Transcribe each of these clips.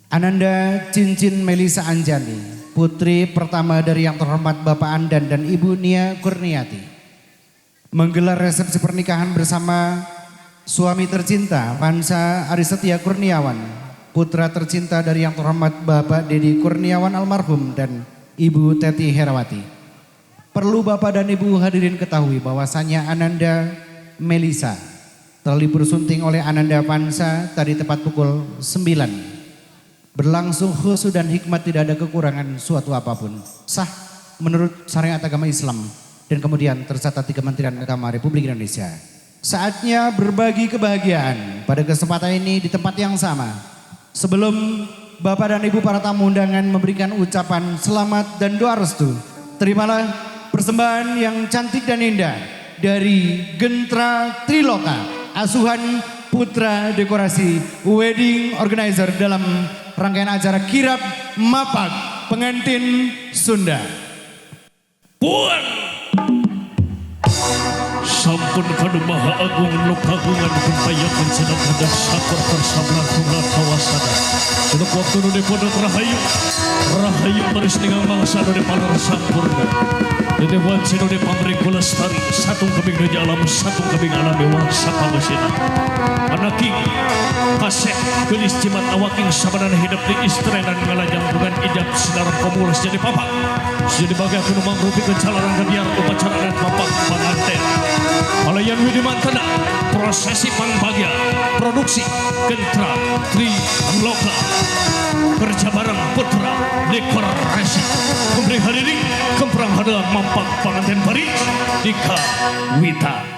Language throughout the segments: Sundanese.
Ananda Cincin Melisa Anjani, putri pertama dari yang terhormat Bapak Andan dan Ibu Nia Kurniati, menggelar resepsi pernikahan bersama suami tercinta Vansa Arisetia Kurniawan, putra tercinta dari yang terhormat Bapak Dedi Kurniawan almarhum dan Ibu Teti Herawati. Perlu Bapak dan Ibu hadirin ketahui bahwasanya Ananda Melisa telah dipersunting oleh Ananda Vansa tadi tepat pukul 9. Berlangsung khusyuk dan hikmat, tidak ada kekurangan suatu apapun. Sah menurut syariat agama Islam dan kemudian tercatat di Kementerian Agama Republik Indonesia. Saatnya berbagi kebahagiaan pada kesempatan ini di tempat yang sama. Sebelum Bapak dan Ibu para tamu undangan memberikan ucapan selamat dan doa restu, terimalah persembahan yang cantik dan indah dari Gentra Triloka, asuhan Putra Dekorasi Wedding Organizer dalam rangkaian acara Kirap Mapak Pengantin Sunda. Pun sampun kanu maha agung nu kagungan kempayakan sedang hadap sakur tersabla tunggal kawasana. Sedek waktu nu dipodot rahayu rahayu baris ningang mangsa nu dipalar sampurna. Teteh wanci nu dipamring lestari satu kebing di alam satu kebing alam dewa sapangesina. Anaking kasep gelis jimat awaking sabaran hidup di istrenan ngalajangkungan ijab sinaran komulas jadi papak. Jadi bagai kuno mangrupikeun calaran kebiar upacara dan papak panganten. Alayan Widi Mantana, prosesi pangbagia, produksi Gentra Triloka, kerja bareng Putra Dekorasi. Kembali hadirin, kemprang hadeang mampak panganten Paris, Dika Wita.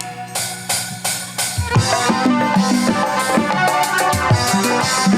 Awas.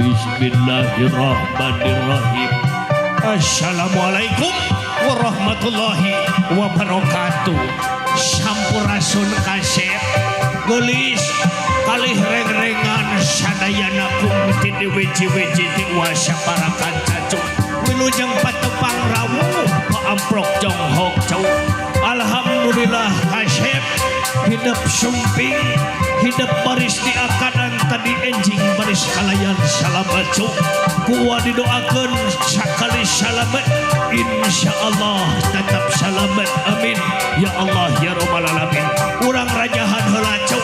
Bismillahirrahmanirrahim. Assalamualaikum warahmatullahi wabarakatuh. Sampurasun kasep gelis kalih reng-rengan sadayana kumti di wiji-wiji di wasa para kancacu wilujeng patepang rawuh paamprok jonghok cau. Alhamdulillah kasep hidup sumping hidup baris di akadan tadi enjing baris kalayan salamet cu kuwa didoakeun sakali salamet insyaallah tetap salamet amin ya Allah ya robbal alamin. Urang rajahan heula cu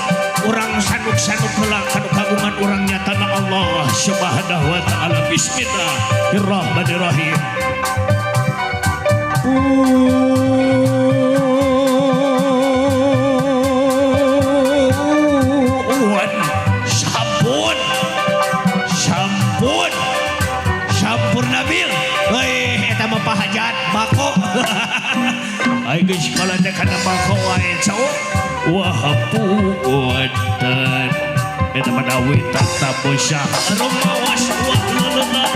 urang sanuk-sanuk heula kanu kagungan urang nyatana Allah subhanahu wa taala. Bismillahirrahmanirrahim. Sampun sampun sampur Nabil heuh eta mah pahajat bako. Ai geus kala teh kana bako wae cau wahapunten eta mah dawi tatabusa rumawas wa leuleuna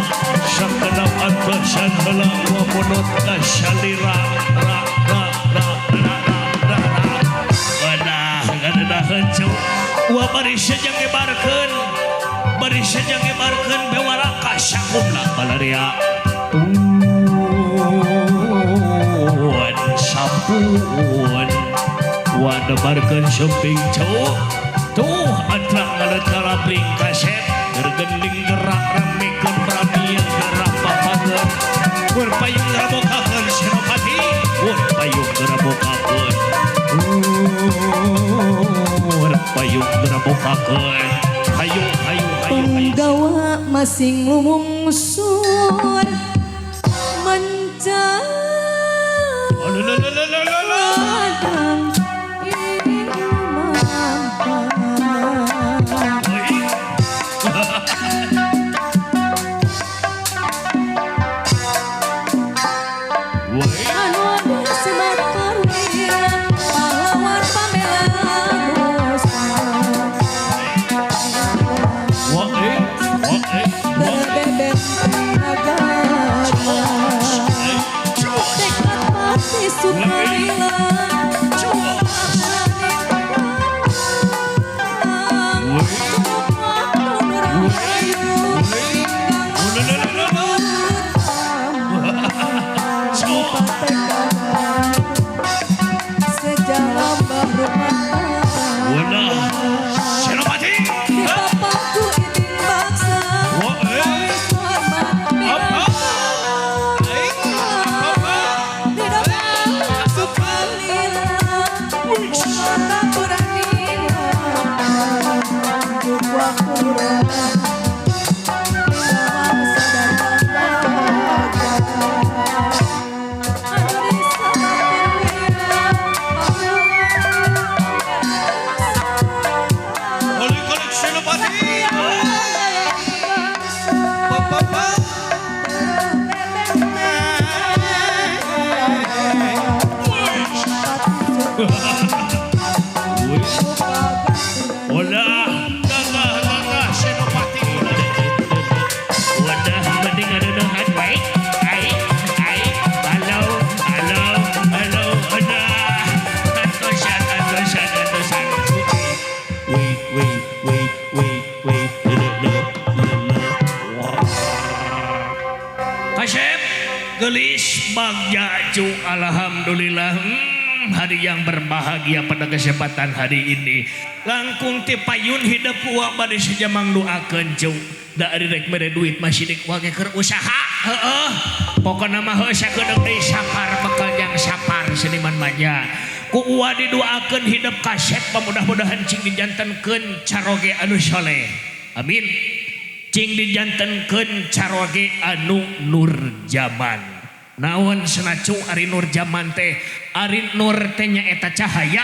sakedap antosan heula wa munut kasalira ra ra ra ra ra ra wadah ngadedaheun cau wa bari sejang ngebarkeun bari sejang ngebarkeun bewaraka sakumna balaria tun sampun wa debarkeun sumping cau tuh atra ngaleut kalabring kasep gergending gerak ramekeun bramian gerak papageun mun payung ngarabokakeun senopati mun payung ngarabokakeun mun payung ngarabokakeun hayu hayu hayu hayu. Penggawa masing lumungsur mencadang Anu sebat perwira pahlawan pamela nusa. Terbebet negara tekad pasti sukarela. Gelis bagja cu, alhamdulillah. Hari yang berbahagia pada kesempatan hari ini. Langkung ti payun hidup uak bade sejamang doakeun cu. Da ari rek mere duit masih dek wage keur usaha. Heeh. Pokona mah heuh sakedeung deui sapar bekal jang sapar seniman manja. Ku uwa didoakeun hidup kasep mudah-mudahan cing dijantenkeun caroge anu soleh. Amin. Cing dijantenkeun caroge anu nur jaman. Naon senacu ari nur jaman teh, ari nur teh nyaeta cahaya,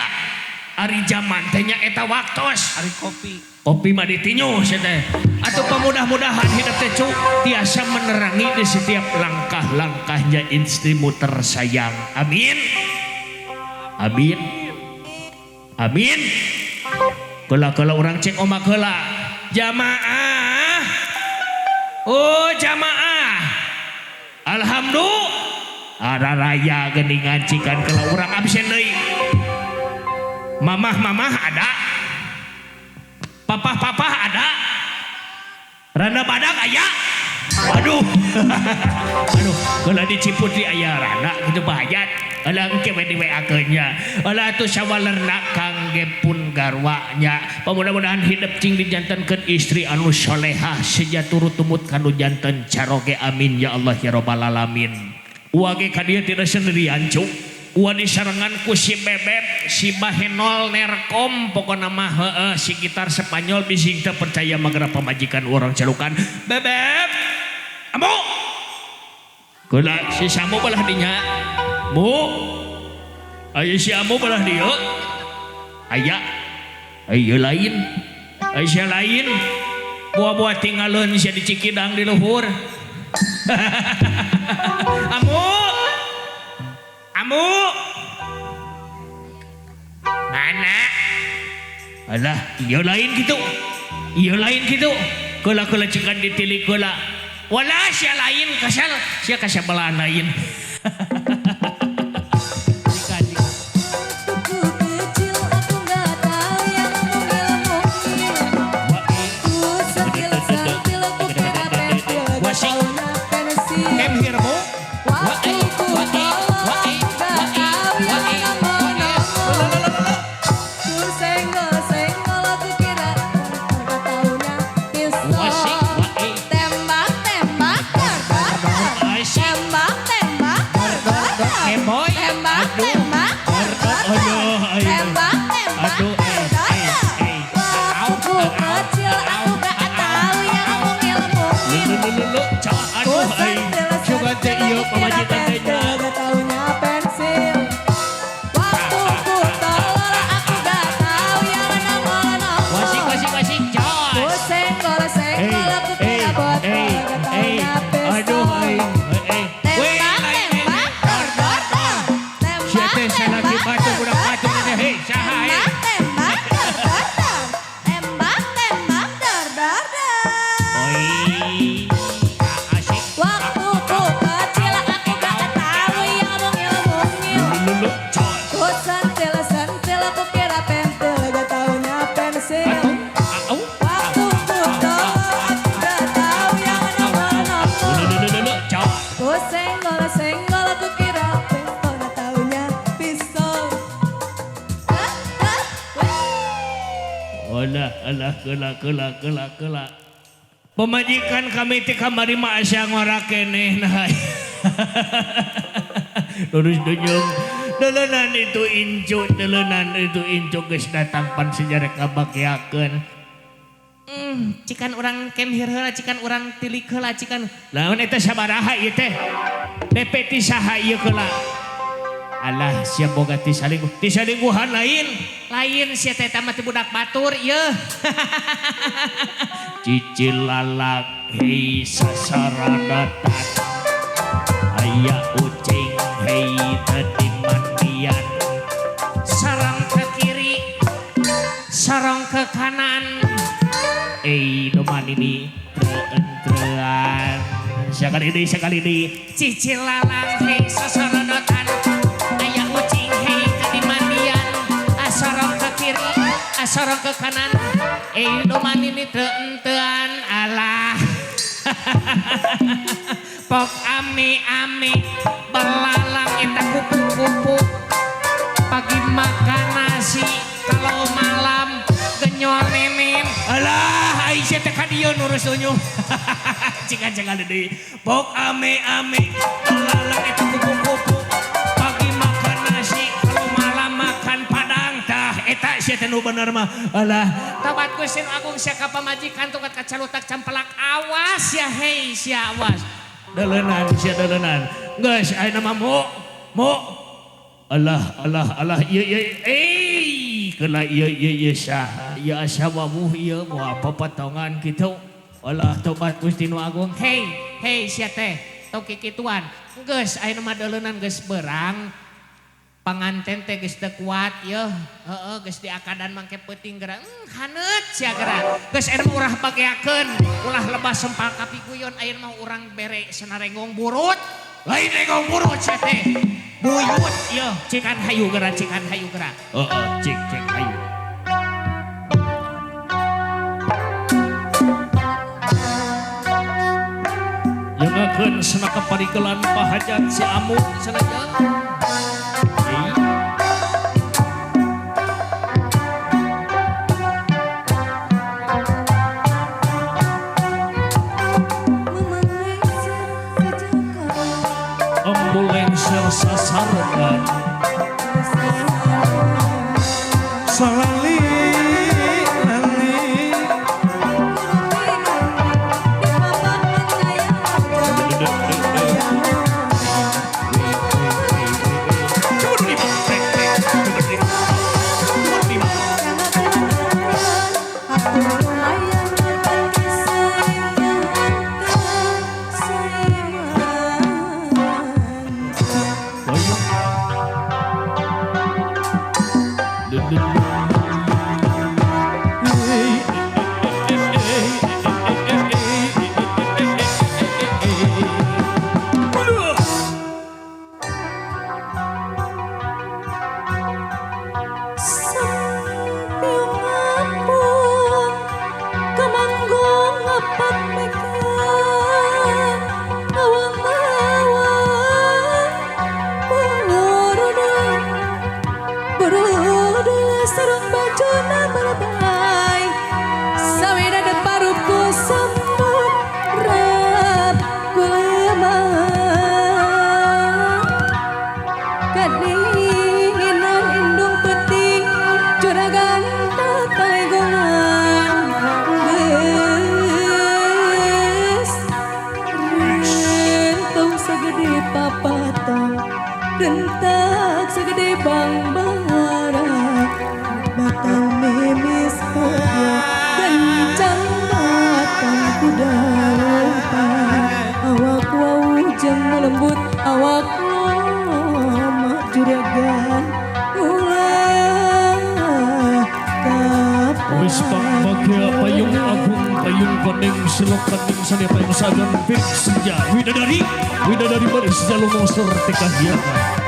ari jaman teh nyaeta waktos, ari kopi. Kopi mah ditinyu sia teh. Atuh pamudah-mudahan hidup teh cu tiasa menerangi di setiap langkah-langkahnya istrimu tersayang. Amin. Amin. Amin. Kela-kela urang cek omak heula. Jamaah. Oh jamaah. Alhamdulillah. Ada raya geningan cikan kalau urang absen deui. Mamah-mamah ada. Papah-papah ada. Randa badak aya. Aduh. Aduh, kalau diciput di aya randa gitu bahaya. Alah engke we di WA-keun nya. Alah atuh sawalerna kangge pun garwa nya. Mudah-mudahan hidup cing dijantenkeun istri anu solehah sejaturut tumut kanu janten caroge amin ya Allah ya rabbal alamin. Uage ka dieu tidak sendirian cu. Ua disarengan ku si Bebeb, si Bahenol Nerkom, pokona mah heueuh si gitar Spanyol bising teu percaya magara pamajikan urang celukan. Bebeb. Amu. Kula si Samu belah dinya. Mu. Aya si Amu belah dieu. Aya. Aya lain. Aya sia lain. Buah-buah tinggalun sia di Cikidang di luhur. Amu. Amu. Mana? Alah, iya lain gitu. Iya lain gitu. Kula-kula cikan ditilik kula. Wala sia lain kasal, sia kasabelaan lain. Tembak, tembak, tembak, tembak, tembak. alah alah keula keula keula keula. Pemajikan kami ti kamari mah asa ngora keneh nah. Terus dunyung deulenan itu incu, deulenan itu incu geus datang pan sejarah kabageakeun. Cikan urang kemhir heula, cikan urang tilik heula, cikan. Lamun eta sabaraha ieu teh? DP ti saha ieu heula? Alah sia boga ti salingkuh, ti salingkuhan lain. Lain sia teh eta mah ti budak batur ieu. Cicil lalak hei sasaradatan. Aya ucing hei teu dimandian. Sarong ke kiri, sarong ke kanan. Eh doman ini treen-trean. Sekali ini, sekali ini. Cicil lalang hei sasorodotan. Aya ucing hei kedimandian. Asorong ke kiri, asorong ke kanan. Eh doman ini treen-trean. Alah. Pok ame-ame belalang eta kupu-kupu. Pagi makan nasi, kalau malam genyol nenem. Alah, Aisyah teh ka dieu nurus unyu. Cikan cikan deui. Pok ame-ame belalang eta kupu-kupu. Pagi makan nasi, kalau malam makan padang. Tah eta sia teh nu bener mah. Alah, tobat Gusti Nu Agung sia ka pamajikan tongkat kacalutak campelak awas ya hei sia awas. Deulenan sia deulenan. Geus ayeuna mah mo mo. Alah alah alah ieu ieu eh keula ieu ieu ieu saha ieu asa wawuh ieu moal papatongan kitu. Alah tobat Gusti Nu Agung. Hei hei sia teh tong kikituan. Geus ayeuna mah deulenan geus berang. Panganten teh geus teu kuat yeuh. Heeh geus diakadan mangke peuting geura. Haneut sia geura. Geus ayeuna mah urah bageakeun, ulah lebah sempal kapiguyon ayeuna mah urang bere senarenggong burut. Lain renggong burut sia teh. Buyut yeuh, cikan hayu geura, cikan hayu geura. Heeh, cik cik hayu. Yengakeun senaka parikelan pahajat si Amung sanajan. Sasarengan salali lali Rentak segede bang bara batang memis kencang batang kuda awak wau jeng lembut awak lomah juragan ulah kapal. Wis pangbagia payung agung payung koning silok kaning sani payung sagan pik senja widadari widadari baris jalu monster tekahiangan.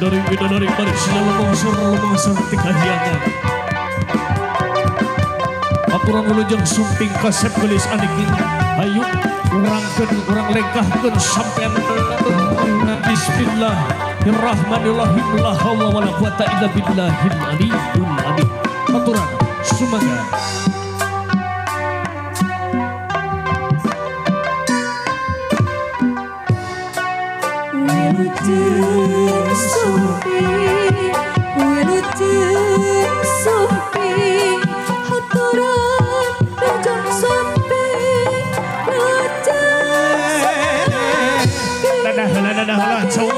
Bidadari bidadari baris lomong sur ti kahyangan. Aturan wilujeng sumping kasep geulis aniking. Hayu urangkeun urang lengkahkeun sampean. Bismillahirrahmanirrahim. La haula wala quwata illa billahil aliyyil azim. Aturan sumangga. Wilujeng sumping, wilujeng sumping, haturan wilujeng sumping, wilujeng sumping. Dadah heula dadah heula cowok.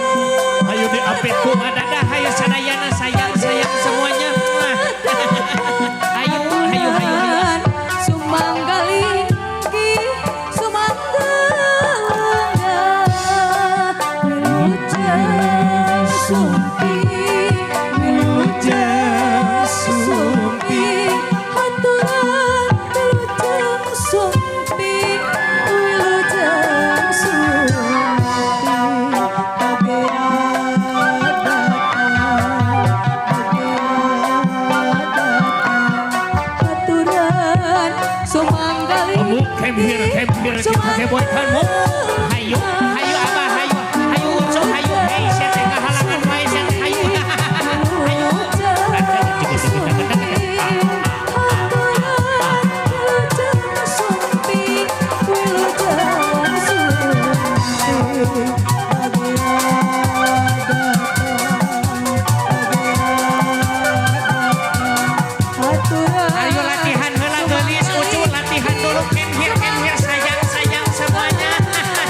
Hayu diapit ku dadah hayu sadayana sayang sayang semuanya. Hayu hayu hayu hayu. Sumanggalingki sumangga wilujeng sumping, wilujeng sumping, haturan wilujeng sumping, wilujeng sumping. Haturan sumanggalingki. Kamu come here kita keboikan mu. Hayu hayu abah hayu hayu ucu hayu hei sia teh ngahalangan wae sia teh hayu hayu. Ayo latihan heula geulis ucu latihan dulu come here sayang sayang semuanya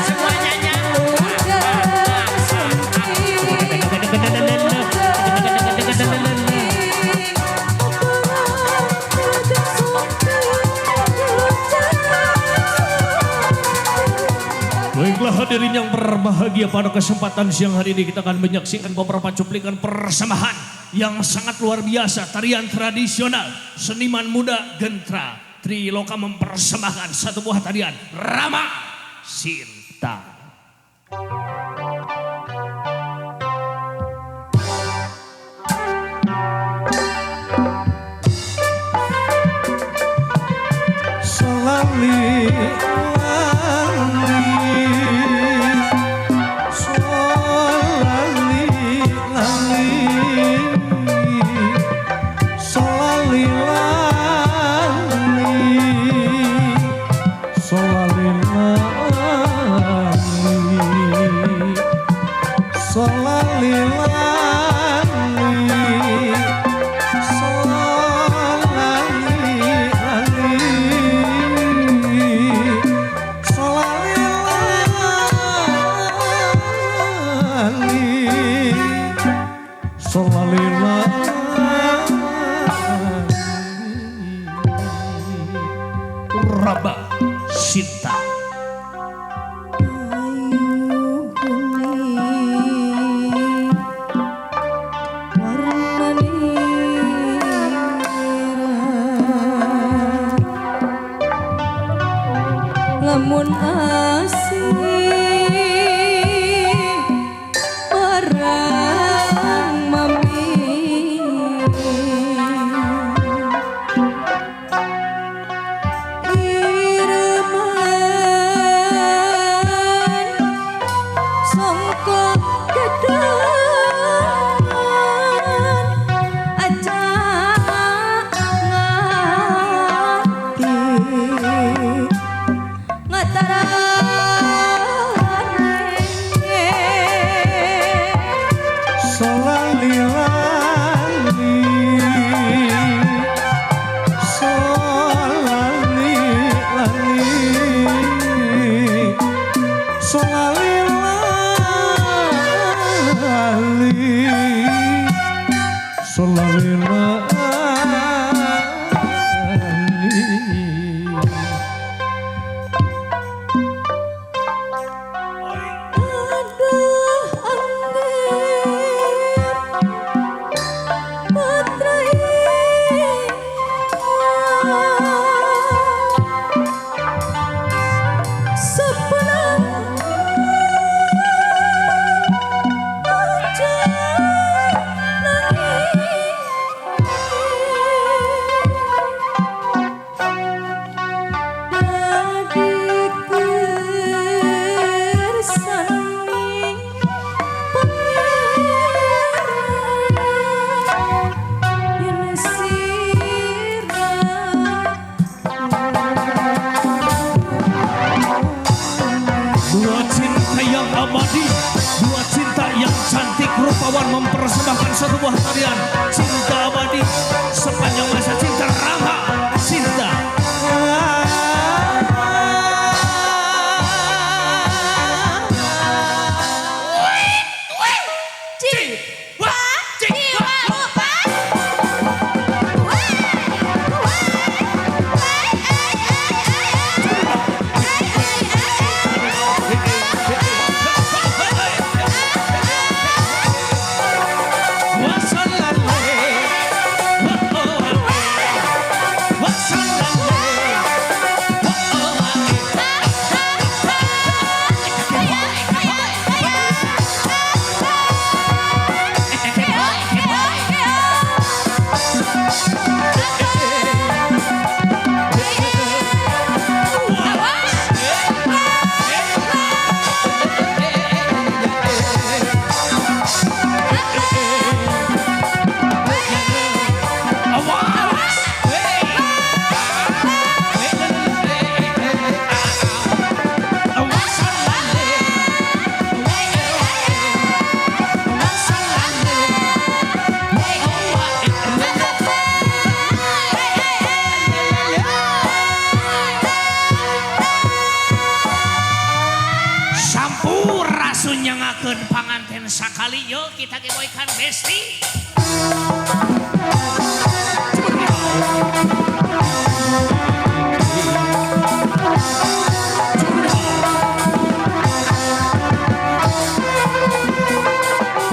semuanya nya. Baiklah hadirin yang berbahagia, pada kesempatan siang hari ini kita akan menyaksikan beberapa cuplikan persembahan yang sangat luar biasa. Tarian tradisional seniman muda Gentra Triloka mempersembahkan satu buah tarian Rama Sinta. Solali lali, solali lali, solali lali, solali lali, solali lali, solali lali, solali lali, solali lali. Rama Sinta. Ayu kuning warnane merah, lamun asih marang mami. Ireman songko gedhan aja nganti ngatarane. Solali lali, solali lali, solali lali, solali lali. Aduh anggir putra sepenang abadi. Dua cinta yang cantik rupawan mempersembahkan satu buah tarian cinta abadi sepanjang masa, cinta ramah cinta. Panganten sakali yo kita geboykan besti.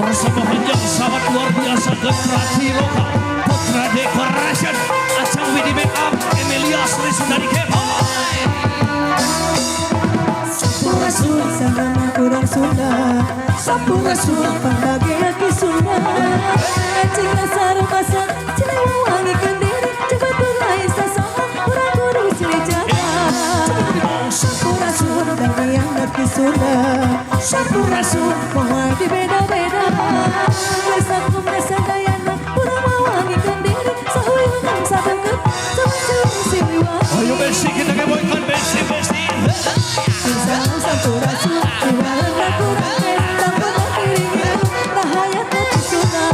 Persembahan yang sangat luar biasa Getrati Loka Putra Decoration Acang Widi Make Up Emilia Sri Sundari Keboy. Sampurasun sarana urang Sunda, sampurasun pangbagia ki Sunda. Cing sareng masa cilewangi kendiri, coba lain sasoha urang kudu silih jaga. Sampurasun damiang ki Sunda, sampurasun moal dibeda-beda. Lesakum lesadayana urang mawangi kendiri, sahuyungan sabengket sama siliwangi. Ayo besi kita keboykan besi besi. Sampurasun iwalan kurang sampun piringin rahayat Sunda.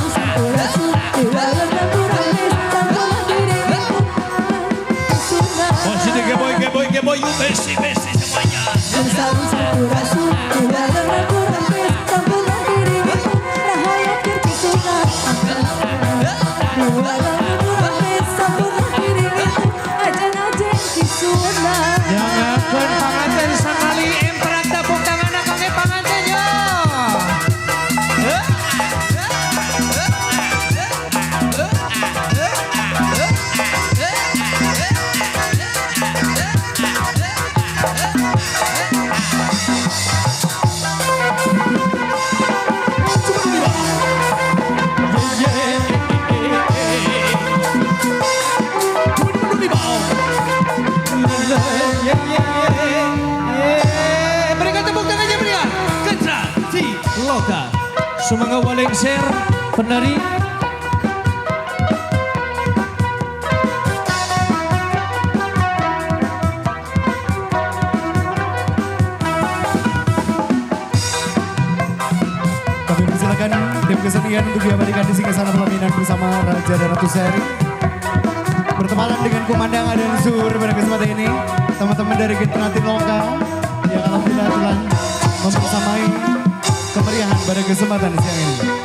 Sampurasun iwalan kurang sampun piringin Sunda. Masih di geboy geboy geboy yuk besi besi semuanya. Sampurasun iwalan kurang sampun piringin rahayat Sunda. Iwalan kurang sampun piringin ajen-ajen Sunda. Jangan panganten sakali emprak tepuk tangan kangge panganten yo. Berikan tepuk tangannya berikan. Getrati Loka. Semoga walengser penari. Kami persilakan tim kesenian untuk diabadikan di singgasana pelaminan bersama Raja dan Ratu Seri. Bertepatan dengan kumandangan dan zuhur pada kesempatan ini, teman-teman dari Getrati Loka yang alhamdulillah telah membersamai kemeriahan pada kesempatan siang ini.